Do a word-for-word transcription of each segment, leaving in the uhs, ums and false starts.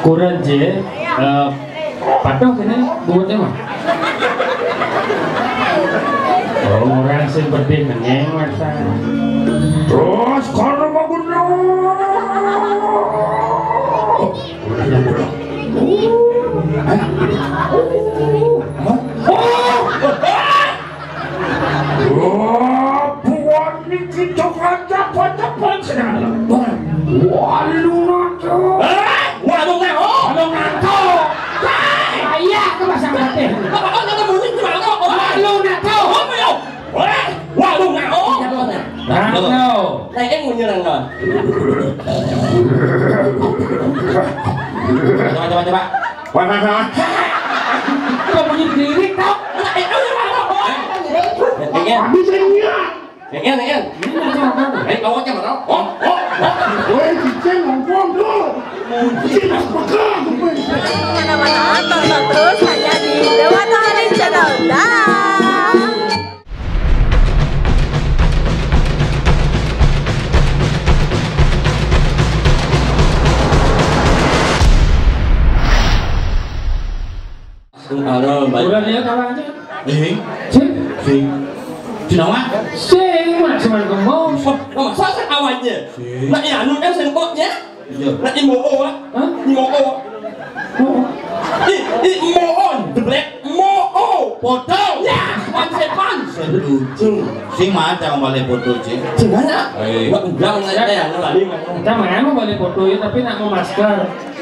Kureun, Jé. Eh, patuh kéné bungut mah. Oh, urang sing pedih nengéng mata. Terus kalau mau bener. Wah, buat niki coba cepat-cepat sedang. Waduh, nato. Eh, waduh, nato. Waduh, nato. Saya ke pasang batin. Apa kau kata bunyi gimana? Waduh, nato. Apa ya? Eh, waduh, nato. Nato. Nah, ini bunyi nato. Coba, coba, coba. Wah, wah, wah. Kok bunyi diri, tau? Nah, itu yang mana? Ini. Habis ini ya. Ngen, ngen. Ini macam apa? Eh, awaknya mana? Oh, oh, oh. Woi, cicing ngomong dulu. Cicing apa kau? Kemana-mana, tonton terus hanya di Dewata Hari Channel. Dah. Halo, baik. Udah lihat apa aja? Eh, Sing? Sing. Sinawa? Sing, mana sing mana kembang? Oh, masa sing awalnya? Sing. Nah, iya, anu kan sing koknya? Iya. Nah, imo o, ah. Hah? Imo o. Oh. I, i, mo on, the black, mo o. Foto. Ya, pan sepan. Setuju. Sing mana balik foto, Cing? Gimana? Eh. Enggak, enggak, enggak, ya, enggak, enggak. Kita mana mau balik foto ya, tapi nak mau masker.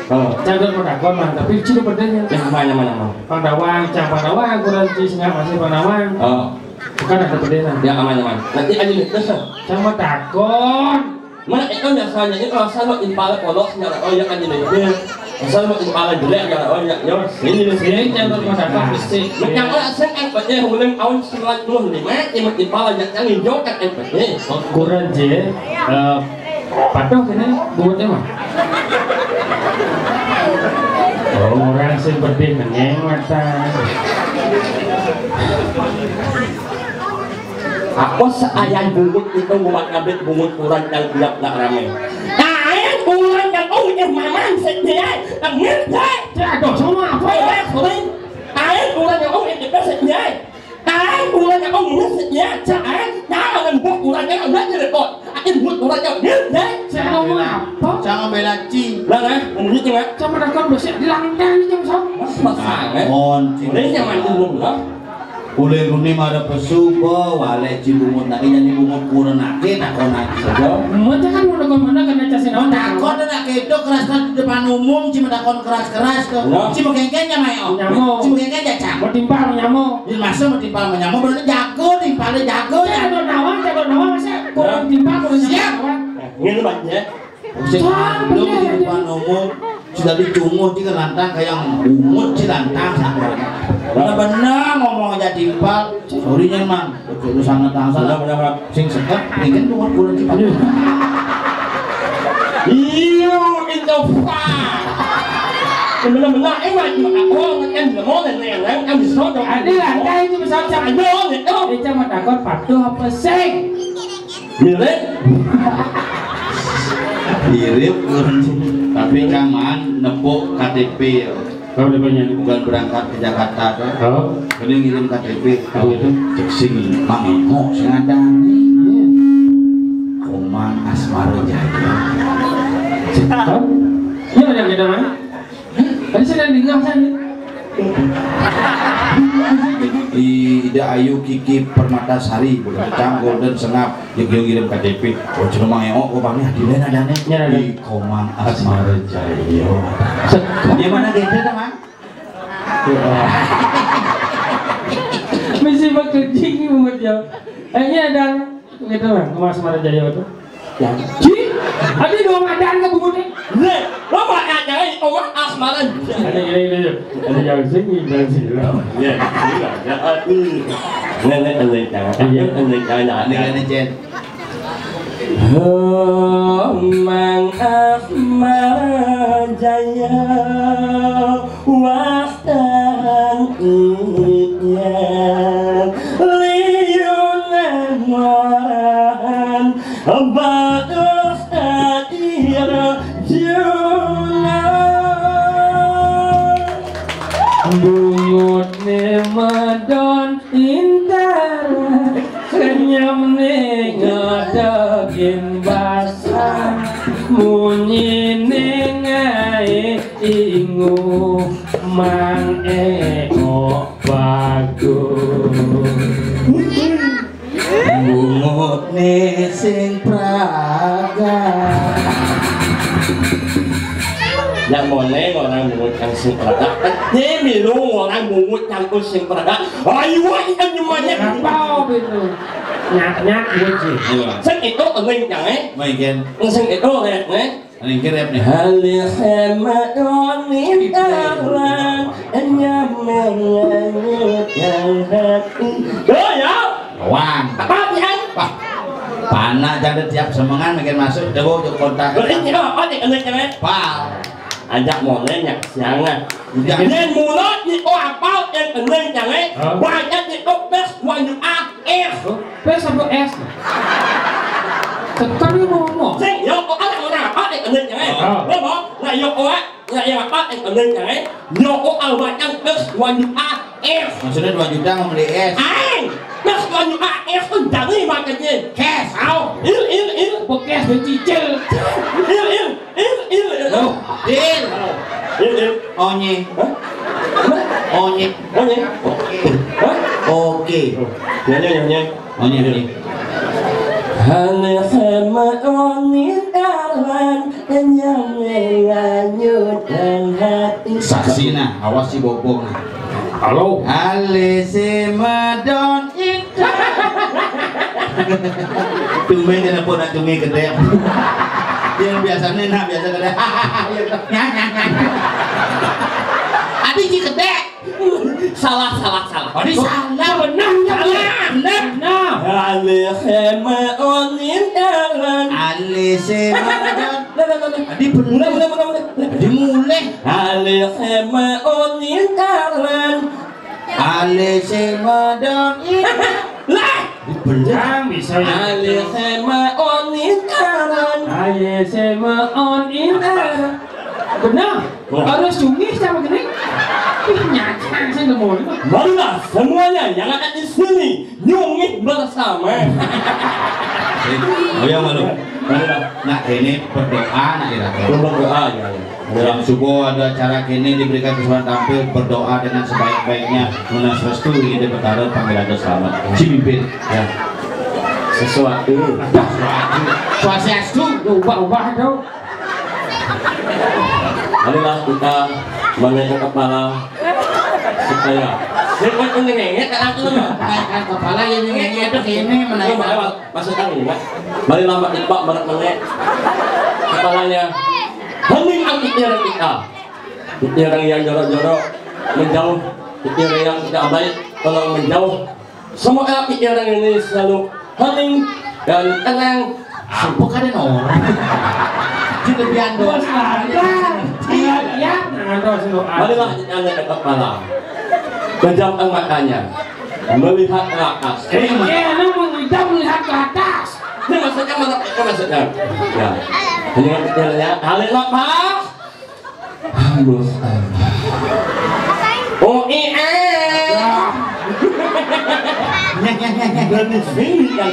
Oh. Cang keur mau takon mah, tapi cina bedanya. Yang mana, mana, mana? Pandawang, cang Pandawang, kurang ci singkat masih Pandawang. Oh. Bukan ada bedanya. Ya, aman, aman. Nanti aja nih, terus. Cang mau takon. Mana itu biasanya, ini kalau sama impala polos, nggak tahu ya kan ini. Iya. Asal mau impala jelek, nggak tahu ya. Yo, ini nih. Sini, cang mau takon, mesti. Yang orang saya kan, eh, mulai tahun sembilan puluh lima, ini impala yang hijau kan, eh. Kurang, Jé. Eh, Patuh kéné bungut mah. Oh, urang sing pedih nengéng mata. Apa seayan bungut itu buat ngabit bungut kurang yang tiap nak ramé. Kain kurang yang oh, yang mamang sedih, tengil deh. Aduh, semua apa ya? Kain kurang yang oh, yang kita sedih. Kain bulan yang kamu ngusik ya, jangan, jangan buat bulan yang nggak nyerepot. Akin buat bulan yang ngusik. Jangan apa? Jangan bela Ci. Lah, nah, ngomongnya cuma. Sama nakon besok di lantai ini, jam sama. Pasang, eh. Mon, Ci. Ini nyaman dulu, lah. Ulih runi mara pesu, bo, walé Ci bungut naki, jadi bungut kurang naki, takon naki. Saja. Mun kan mun nakon mana kena casin. Mun takon nak itu keras kan di depan umum, Ci, mun takon keras-keras tuh. Ya. Ci mau kengkeng ya, Mai, oh. Nyamuk. Ci mau kengkeng ya, Cak. Mau timpal nyamuk. Di masa mau timpal menyamuk, berarti jago, timpalnya jago, ya. Jago nawang, jago nawang, masa kurang timpal, kurang nyamuk. Siap. Nah, ini banyak. Cang, lu bener, di depan umum, sudah dicunguh, Ci, lantang kayak bungut, Ci, lantang sama. Bener-bener ngomong aja timpal, sorry, Nyen, Mang. Oke, lu sangat tangsel. Bener, bener, bener. Sing sekat, bikin bungut kurang timpal. Iya, itu, Pak. Bener-bener, eh, Mang, oh, kan, mau, kan, kan, kan, disodoh. Ada, ada itu, misalnya. Ayo, gitu. Eh, Cang, mau takon patuh apa sing? Mirip. Mirip, tapi Cang Man nepuk K T P ya. Kalau udah banyak. Bukan berangkat ke Jakarta tuh. Oh. Dia ngirim K T P. Apa itu? Cek sing Mang Emo sing ada. Iya. Komang Asmara Jaya. Hah? Iya, ada beda mana? Tadi saya dengar saya. Ida Ayu Kiki Permatasari, Cang Golden Sengap, yang ngirim K T P. Oh, cuma Mang Eo, kok pamit di mana ada nih? Ya, ada. Di Komang Asmara Jaya. Di mana gitu, teman? Misi bekerja ini, Bung Ujang. Eh, ini ada. Gitu lah, Mas Marajaya tuh. Ya. Ci, ada dua madan ke bungut nih. Lé, lo mau ngajarin Omah Asmara. Ada gini, gini, yuk. Ada yang sini, yang sini. Ya, iya, ya, aduh. Nenek, nenek, jangan. Iya. Nenek, jangan. Ini kan, Cen. Mang Asmara Jaya, wah, tan iya. Liunan waran, bagus hadir juna. Bungutne medon intaran, senyumne ngadegin basah, munyine ngae ingu mang eok bagus. Bungutne sing praga. Nya mone ngorang bungut kang sing praga. Nye milu ngorang bungut kang sing praga. Ayo, ikan nyemanya. Apa itu? Nyak-nyak, bungut sih. Sing itu eling jange. Mungkin. Sing itu eling, ne. Ning kerep nih. Halih hema onin aran, nyameng nganyut yang hati. Yo, yo. Wan. Apa, Pian? Wah. Panak janda tiap semengan makin masuk, coba juk kontak. Berarti apa nih, kena cewek? Pal. Ajak mone nyak siangan. Udah. Yen mulut ni, oh, apa yang kena cewek? Hah? Banyak ni, oh, bes, wanyu, ah, eh. Pes apa es? Tekan ni ngomong. Sing, yo, kok anak orang apa nih, kena cewek? Oh. Ngomong, nak yo, oh, nak yo apa nih, kena cewek? Yo, oh, awak yang bes, wanyu, ah, es. Maksudnya dua juta mau beli es? Aing, bes, wanyu, ah, es, kan jangan makan, ye. Cash. Au, il, il, il. Bekes dan cicil. Il, il. Il, il, il. Loh, il. Il, il. Onye. Hah? Onye. Onye. Hah? Oke. Nyanyi, nyanyi. Onye, onye. Hale sama Oni Alan, nyanyi lanjut dan hati. Saksi nah, awas si bobong nah. Halo. Hale sama Don. Tumben kenapa nak tumi gede. Yang biasanya nak biasa gede. Adi ji gede. Salah, salah, salah. Adi salah. Benar, benar, benar. Alih hema onin dalan. Alih hema Adi benar. Mulai, mulai, mulai, mulai. Adi mulai. Alih hema onin dalan. Ale semadon ini. Lah, dibelah. Yang bisa ya. Ale sema on intaran. Ale sema on intaran. Benar. Benar. Harus cungih sama gini. Ih, nyacang sih nemu. Marilah semuanya yang ada di sini nyungih bersama. Oh ya, malu. Marilah. Nah, ini berdoa, nak, ya. Berdoa, ya, ya. Dalam subuh ada acara kini diberikan kesempatan tampil, berdoa dengan sebaik-baiknya, nunas restu, ingin bertaruh panggilan selamat. Cibimbit. Ya. Sesuatu. Dah, sesuatu. Swastiastu. Ya, ubah-ubah tu. Marilah kita menaikkan kepala supaya. Saya buat ini, tak laku. Menaikkan kepala, ya, ini, ini, itu, ini, menaikkan. Masuk angin, Pak. Marilah, Pak, Pak, menek-menek kepalanya. Hening ang pikiran kita. Pikiran yang jorok-jorok menjauh. Pikiran yang tidak baik tolong menjauh. Semoga pikiran ini selalu hening dan tenang. Apa kada orang? Kita biar doa. Bos, ada. Iya, iya. Nah, terus lu. Marilah kita angkat kepala. Pejamkan matanya. Melihat ke atas. Eh, eh, lu mengidam melihat ke atas. Ini maksudnya mana? Itu maksudnya. Ya. Ini kan kita lihat. Tarik nafas. Hembus. Oh, iya. Dan di sini kan.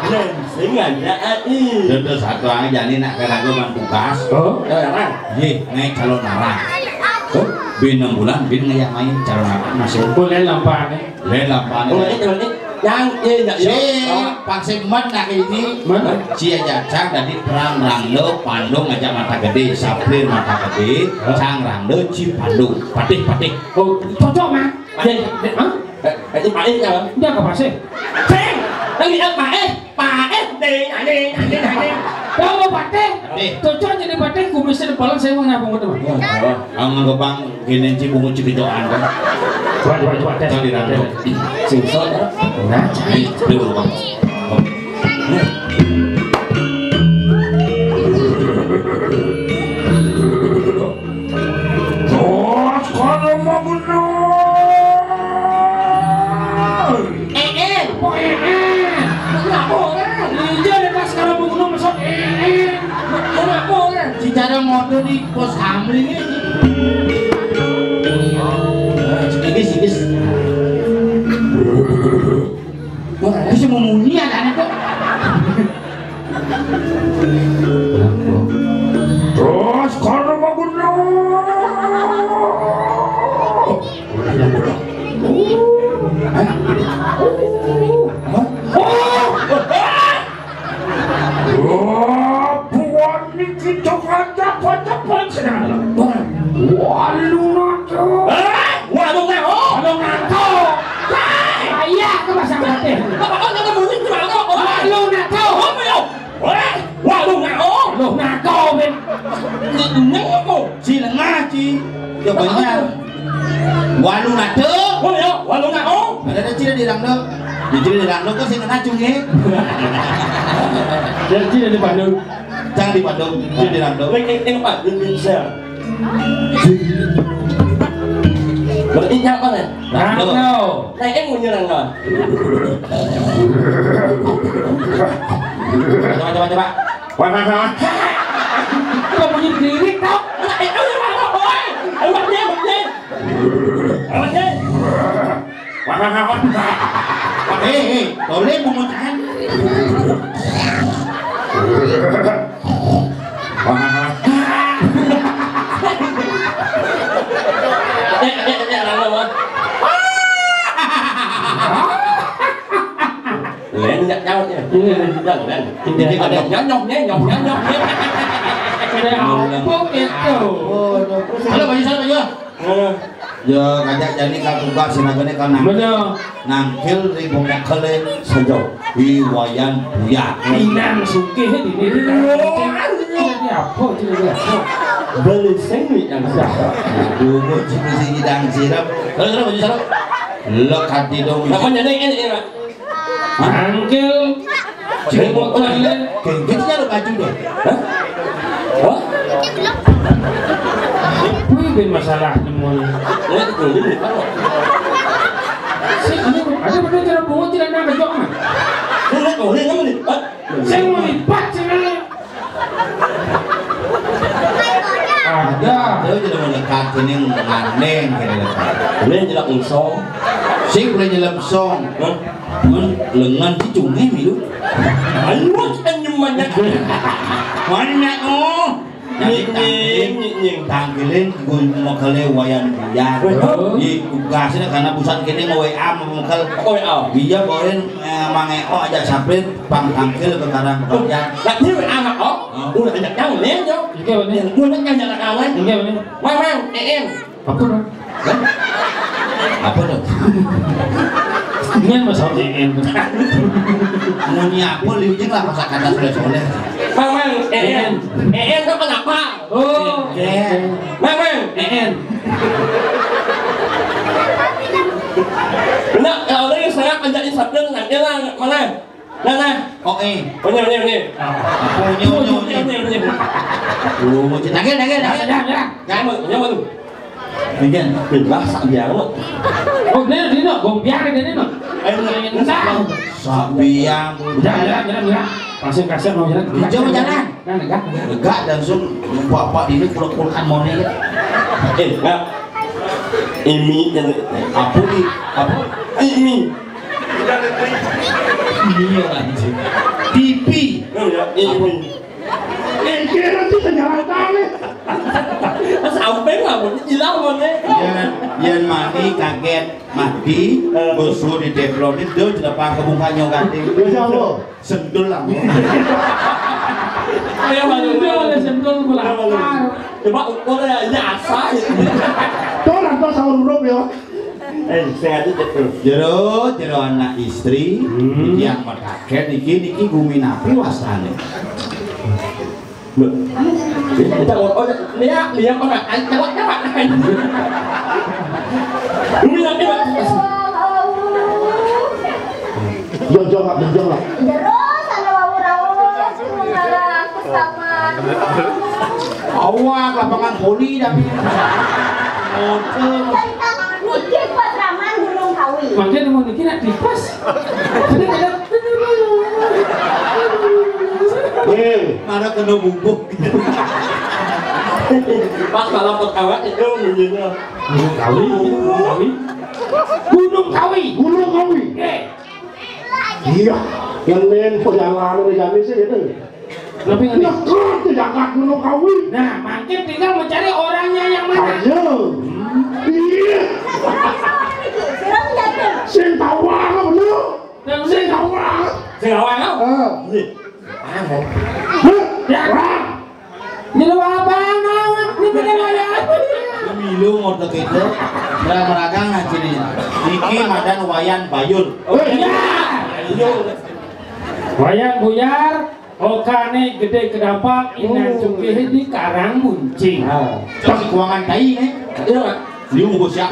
Dan sini ada, eh. Terus satu aja nih nak kena gue ban tugas. Oh, ya, ya, Bang. Ye, naik calon narang. Hah? Bin enam bulan, bin ngajak main calon narang. Masih. Boleh lampa nih. Lén lapan. Oh, ini berarti yang, eh, enggak, si ya. Paksi Men nak ini. Men? Si aja cang tadi perang rando pandung aja mata gede, saplir mata gede, hah? Cang rando ci pandung. Patih, patih. Oh, cocok, Mang. Patih. Hah? Eh, eh, patih apa? Dia ke pasir. Ceng, lagi apa, eh? Paeh, ding, anjing, anjing, anjing. Kamu patih? Patih. Cocok jadi patih, kumisnya depan saya mau nyambung ke teman. Ya, apa? Ang ngebang gini ci bungu ci kejoan kan. Coba, coba, coba, tes. Tadi rando. Sing so, ya. Nah, cari. Ini, ini, Bang. Bos, kalau mau bener. Ee. Oh, ee. Kenapa orang? Iya, dia pas kalau mau bener, masuk ee. Kenapa orang? Secara motor di pos Hamling ini. Walu nata. Eh, walu nata. Walu nata. Ayah ke pasang batin. Apa kau kata bunyi di mana? Walu nata. Apa ya? Eh, walu nata. Walu nata, Ben. Ini, ini apa? Ci lengah, ci. Ya, benar. Walu nata. Oh, ya, walu nata. Ada, ada ci di dalam tu. Di ci di dalam tu, kau sih kena cung, eh. Jangan ci di Bandung. Jangan di Bandung, ci di dalam tu. Wait, wait, wait, Pak. Wait, wait, sir. Berarti nyapa nih? Nah, tuh. Nah, yang punya orang, nah. Coba, coba, coba. Wah, wah, wah. Kok bunyi diri, tau? Nah, itu yang mana, boy? Hebatnya, hebatnya. Hebatnya. Wah, wah, wah. Eh, eh, boleh mau makan? Wah, wah, wah. Len, nyak nyaut ya. Iya. Len, Len. Iya. Ada nyonyok, nyonyok, nyonyok. Ada apa itu? Halo, baju sana, baju. Eh. Ya, ngajak jani ka tugas, sinaga ne ka nang. Bener. Nangkil ri bongkak kele sajo. Wi Wayan Buya. Inang sugih di ini. Jadi apa, jadi apa? Beli sing wi yang sah. Aduh, mau cuma sing idang sirap. Terus, terus, baju sana. Lek hati dong. Apa nyana ini, ini, Pak? Hah? Angkel. Cek motor le. Gengget ya lo baju deh. Hah? Wah. Wih, ben masalah nemu ni. Wah, itu dulu, Pak. Sik, ini ada betul cara bungut tidak nak kejok mah. Ini, oh, ini, ini, Pak. Saya mau lipat sini. Ada. Dia udah mau dekat ini ngandeng kira dekat. Ini jelas unsong. Sik boleh jelas unsong. Hah? Mun lengan si cunge milu. Anu kan nyemannya. Mana oh? Nying, nying, nying. Tangkilin gue mekele Wayan Buya. Weh. Di tugasnya karena busan kene mau W A mau mekel. Oh, W A. Iya, bawain, eh, Mang Eo aja sapin pang tangkil ke karang kerja. Lah, ini W A anak, oh? Oh. Udah ajak jauh nih, yo. Iya, bener. Gue nak ngajak kawan. Iya, bener. Mang, Mang, E M. Apa tuh? Hah? Apa tuh? Ini yang masalah E M. Muni apa liu jeng lah masa kata soleh-soleh. Mang, Mang, E M. E M. E M tuh kenapa? Oh. Iya. Mang, Mang. E M. Benar, kalau orang yang sangat menjadi sabda, nanti lah, mana? Nah, nah. Oh, eh. Punya, punya, punya. Punya, punya, punya. Punya, punya. Tuh, nangkil, nangkil, nangkil. Ya, ya, ya. Ya. Nyaman, nyaman. Nangkil. Bebas, sak biang, lo. Oh, dia, dia, no. Gong biang, dia, no. Ayo, no. Entah. Sak biang. Udah, udah, udah, udah. Langsung kasih, mau jalan. Hijau jalan. Nah, negak, negak. Negak, langsung bapak ini pulak-pulakan mau nih. Eh, enggak. Imi, apa di, apa? Imi. Iya, anjing. T V. Iya, iya. Apa? Eh, kira sih sejarah tanah. Sampai nggak mau hilang, mau nih. Iya, yang mati kaget, mati, eh, bosok di teflon itu, celepah ke mukanya, ganti. Insya Allah. Sendul lah. Ayo, Bang. Sendul, sendul, gula. Ayo, Bang. Coba ukur ya, ya, asa, ya. Tuh, nanti sahur huruf, ya. Eh, sengaja gitu. Jero, jero anak istri, hmm, iki yang mataken, iki, iki gumi napi wasane. Loh. Kita, oh, oh, lihat, lihat, Pak. Ayo, coba, coba. Gumi napi, Pak. Yo, jawab, jawab. Terus ana wau raos, sementara aku sama. Awak lapangan voli dan. Oke. Cerita niki Patraman Gunung Kawi. Mangke nemu niki nak tipes. Eh, mana kena bubuk. Pas malam pertama itu bunyinya. Gunung Kawi, Gunung Kawi. Gunung Kawi. Eh. Iya, yang main perjalanan di kami sih itu. Lebih ngerti. Dekat di Jakarta Gunung Kawi. Nah, makin tinggal mencari orangnya yang mana. Ayo. Iya. Sira menjadi. Sing tahu apa bener? Sing tahu apa? Sing tahu apa? Ah. Iya. Ah, ya. Wah. Ini lu apa, Nawang? Ini bener apa? Lu mau begitu, meragang nah sini. Niki madan Wayan Bayul. Oh, iya. Wayan Buyar, okane gede kedampak, inan sugih di Karang Muncing. Nah, terus kuangan tai nih. Iya. Liu bos ya.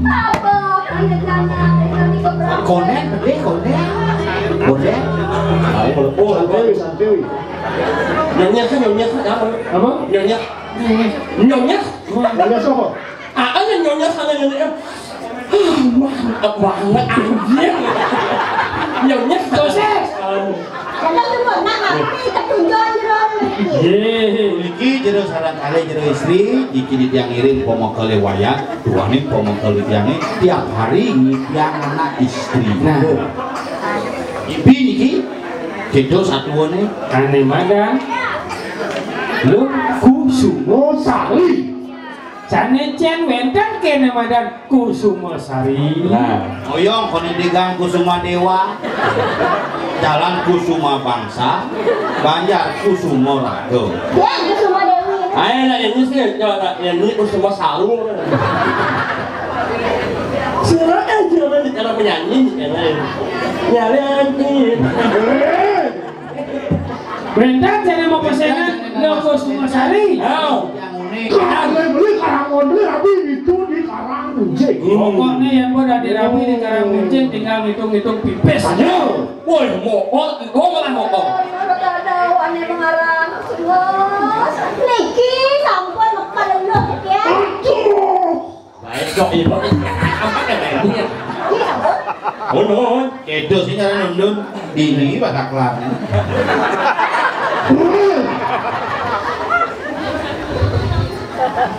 Apa? Konen, gede konen. Konen. Santai, santai. Nyonya kan, nyonya kan apa? Apa? Nyonya. Nyonya. Nyonya siapa? Ah, ada nyonya sana nyonya. Ah, mantep banget anjir. Nyonya. Proses. Kalau tuh pernah ngerti ketujuan jero. Ye. Puniki jero sareng kalih jero istri, iki titiang ngiring pamekele Wayan, duaning pamekele tiange tiap hari nitiang anak istri. Nah. Ibi niki kedo satuane ane madan. Lu Kusumo Sari. Jane cen wenten kene madan Kusuma Sari. Nah, oyong kone di Gang Kusuma Dewa. Jalan Kusuma Bangsa, Banjar Kusuma Raga. Ya, Kusuma Dewi. Ayo lah, ini sih, coba lah, ini Kusuma Saru. Surat aja lah, bicara penyanyi, ya, lah. Nyari anjing. Bentar, jangan mau pesenan, lo Kusuma Sari. Oh. Karang beli, karang model, tapi itu di Karang Kucing. Pokoknya yang mau dari rapi di Karang Kucing, tinggal ngitung-ngitung pipis. Ayo. Woi, mokok, ngomong lah mokok. Aduh, aduh, aduh, aneh mengarang. Niki sampun mekal lu, ya. Aduh. Baik, kok ibu. Apa ya, baiknya? Iya, Bu. Undun. Kedo sih ngaran Undun. Dini bakal kelar.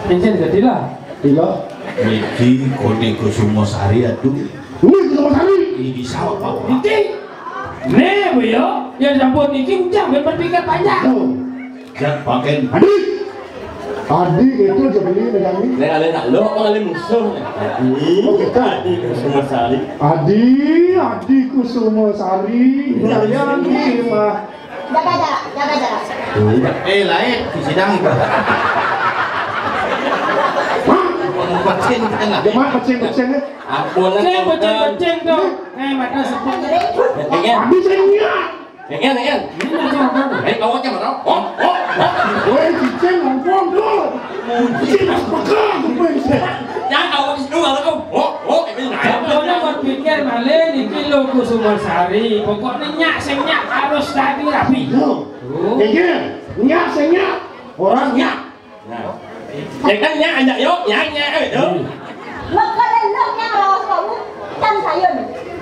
Encen gede lah. Iya. Niki kone Kusuma Sari, aduh. Ini Kusuma Sari. Ini sawah, Pak. Niki. Nih, Bu, yo. Ya sampun niki ujang, berpikir panjang. Oh. Jan paken. Adi. Adi itu aja beli dengan ini. Nek ale nak lo apa ale musuh? Adi. Oh, kita. Adi Kusuma Sari. Adi, Adi Kusuma Sari. Iya, iya, iya. Jaga jarak, jaga jarak. Eh, lain, di sidang itu. Hah? Pacin, kan? Cuma pacin-pacin, ya? Ampun, ceng, pacin-pacin tuh. Eh, mata sepuluh. Iya. Adi saya punya. Iya, iya. Ini macam apa? Eh, awaknya mana? Oh, oh, oh. Woi, cicing ngomong tuh. Cicing nak pegang, gue bisa. Ya, awak itu malah kau. Oh, oh, ini. Contohnya buat pikir malih niki lho Kusuma Sari. Pokoknya nyak sing nyak harus tadi rapi. Yo. Tuh. Nyak sing nyak, orang nyak. Nah. Ya kan, nyak, nyak, yo, nyak, nyak, eh, yo. Mekele lho nyang raos kamu, kan kayun.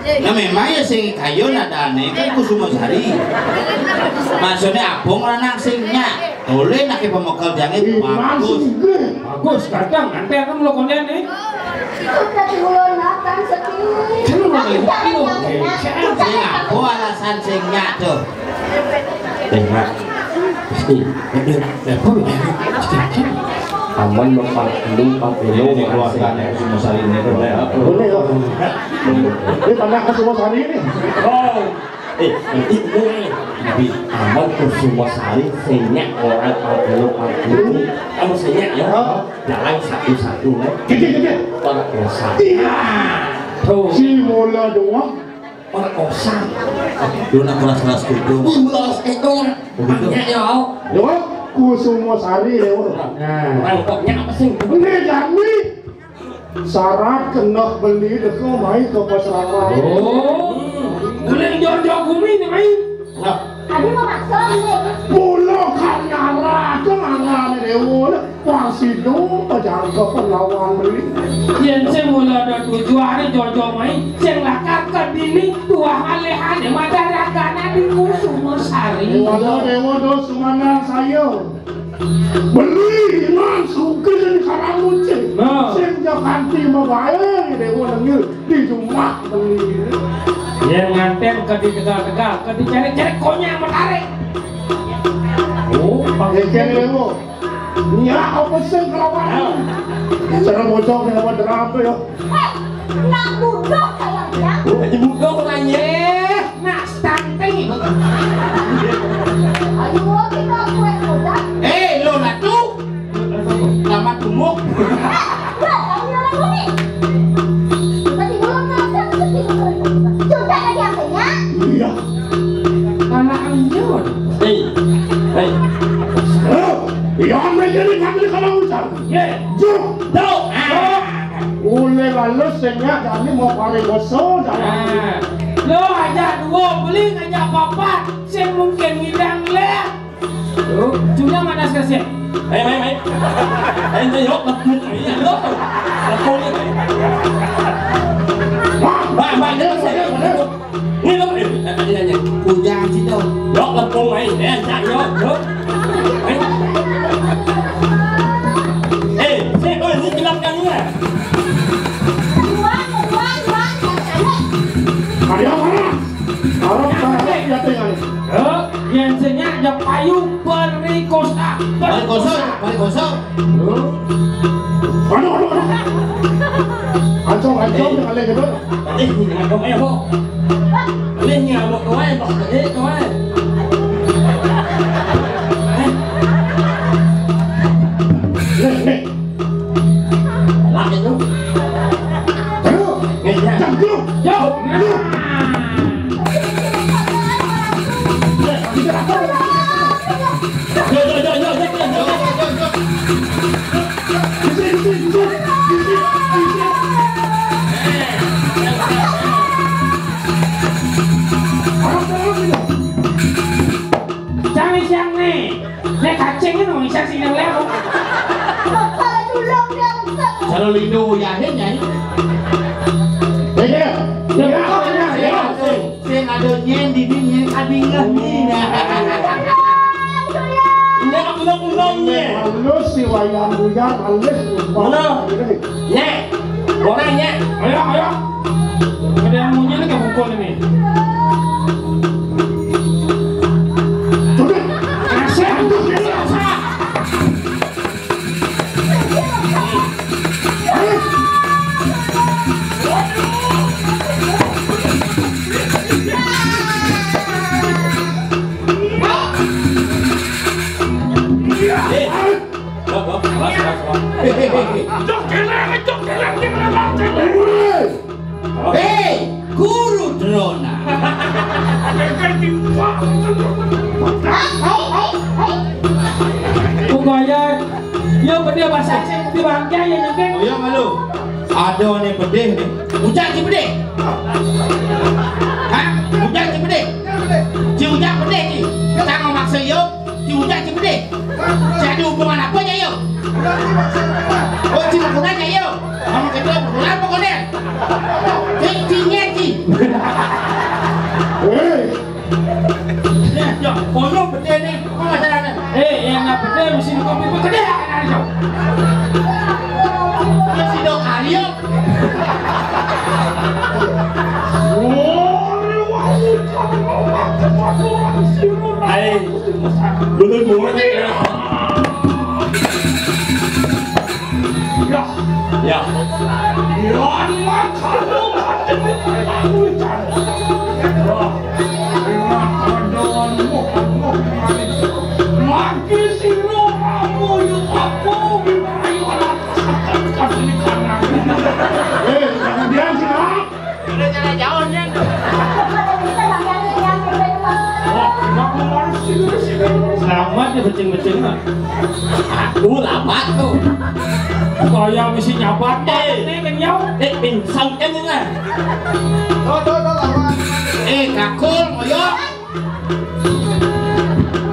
Nah, memang ya sing kayun adane kan Kusuma Sari. Maksudnya abong lanang sing nyak. Oleh nake pemekel jange bagus. Bagus, kadang nanti aku melakukannya nih. Sudah diulun makan sedih. Kan mau makan dulu. Sing apa alasan sing nyak tuh? Eh, Mak. Mesti. Aduh, ya, kok begini? Aman, Bang, Pak. Lu, Pak, lu, ini keluarganya Kusuma Sari ini. Boleh, Bang. Ini tanah Kusuma Sari ini. Oh. Eh, nanti ini. Nanti aman Kusuma Sari, sing nyak orang Pak, lu, Pak, lu. Kamu sing nyak, ya? Jalan satu-satu, ya. Gede, gede. Para dosa. Iya. Tuh. Si mula doang. Perkosa. Lu nak keras-keras kudu. Ih, keras itu. Begitu. Banyak ya. Lewat Kusuma Sari lewat. Nah. Orang koknya apa sih? Ini jami. Syarat kena beli itu mai ke pasar. Oh. Boleh jor-jor bumi nih, mai. Nah. Tadi mau masuk nih. Pulau Kanyara, itu mana nih, Dewa? Wah, sido pejangka pelawan beli. Yen sing mula ada tujuane jojo mai, sing lakar ke dini tuah alehane madaragana di Kusuma Sari. Dewa, Dewa, dos mana saya? Beli iman suki dari Karamuci. Nah. Sing jakanti mabae, Dewa, nengil di rumah beli. Yen nganten ke di tegal-tegal, ke di cari-cari konya matarik. Oh, pakai Dewa. Nya apa sing kelawan? Cara bocah kelawan derape ya? Hei, nak budok kaya ya. Aja budok lah, ye. Nak stunting. Ayo, kita kue budok. Eh, lo nak tu. Nama tu Wah, kamu orang bumi. Tadi belum nonton, terus tidur. Sudah tadi artinya? Iya. Anak anjur. Hei. Hei. Halo. Iya, ambil jadi ngambil kalau ucap. Ye. Juk. Dok. Ah. Boleh lalu sehingga kami mau paling besar dalam. Ah. Lo aja dua beli ngajak papat, saya mungkin ngidang leh. Tuh, cuma mana sekasih? Ayo, ayo, ayo. Ayo, ayo, yuk, lepung, ayo, yuk. Lepung, ayo. Mbak, mbak, ini, ini, ini. Ini, lo, ini, ini, ini. Hujan sih, tuh. Yuk, lepung, ayo. Eh, cak, yuk, yuk. Eh, eh, saya, oh, ini gelap kan, ya? Ada apa? Orang tak ada yang tinggal. Hah? Yen sing nyak ya payu perikosa. Perikosa, perikosa. Aduh, aduh, aduh. Ancol, ancol, eh, jangan lagi, bro. Tadi ngamuk ya, Bok. Tadi ngamuk tuh, eh, Bok. Tadi tuh, eh. Eh. Nih, nih. Laki tuh. Aduh. Ngejar. Jangkung. Jauh. Aduh. Cari siang nih. Nek kacing itu bisa sih yang lewat. Kalau dulu dia. Kalau lindu uyahin, Nyai. Iya. Ya, ya, ya. Sing ada nyen di dinya kadingah ni. Ini aku nak pulang ni. Halus si wayang buyar, halus. Mana? Nya. Orang nya. Ayo, ayo. Ada yang munyi ni ke pukul ni. Kasih. Hei, Guru Drona. Pokoknya, yo pedih bahasa sing di bangkai ya nyengkeng. Oh ya, malu. Ada ni pedih ni. Ujak si pedih. Hah? Ujak si pedih. Si ujak pedih ni. Sama maksa yo. Si ujak si pedih. Si ada hubungan apa je yo? Oh, si makunan je yo. Kamu kata makunan apa kau ni? Si, si nyet si. Hei. Dah, dah. Pondok betul ni. Apa masalah ni? Eh, yang nak betul mesti kau pergi bekerja. Mesti dok hari yo. Hai, belum mulai. Ya. Ya. Mati sira kamu yo apa? Eh, jangan diam sih, Nak. Udah jalan jauh ni. Wah, kenapa harus sini, sini? Selamat ya, becing-becing, Nak. Aduh, lama tuh. Kaya mesti nyabat, eh. Ini kenyau. Eh, pingsan kan ini, Nak. Tuh, tuh, tuh, lama. Eh, kakul, ngoyok.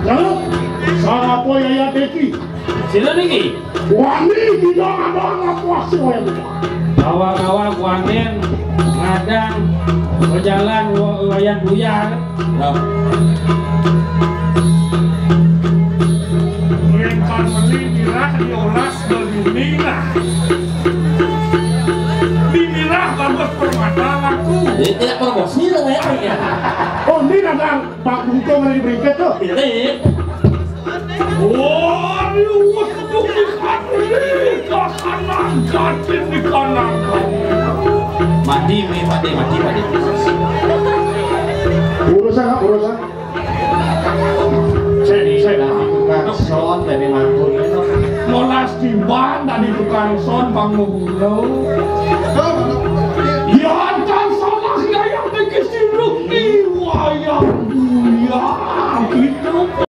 Lalu, sapa Yaya Deki? Sira niki? Wani kita ngadang apa sih, Wayan? Kawa-kawa kuanin ngadang berjalan wa-, wayan buyar. Ya. Yen kan meni mirah diolas begini, nah. Di mirah bagus permata laku. Ini tidak promosi namanya, ya. Oh, ini dagang Pak Bungkung ada di Bringkit tuh. Ini. Waduh, waduh, di kanan, di kanan. Mati, mi, mati, mati, mati. Urusan, Kak, urusan. Saya, saya dah bukan son dari mantu itu. Olas tiban tadi tukang son panggung lo.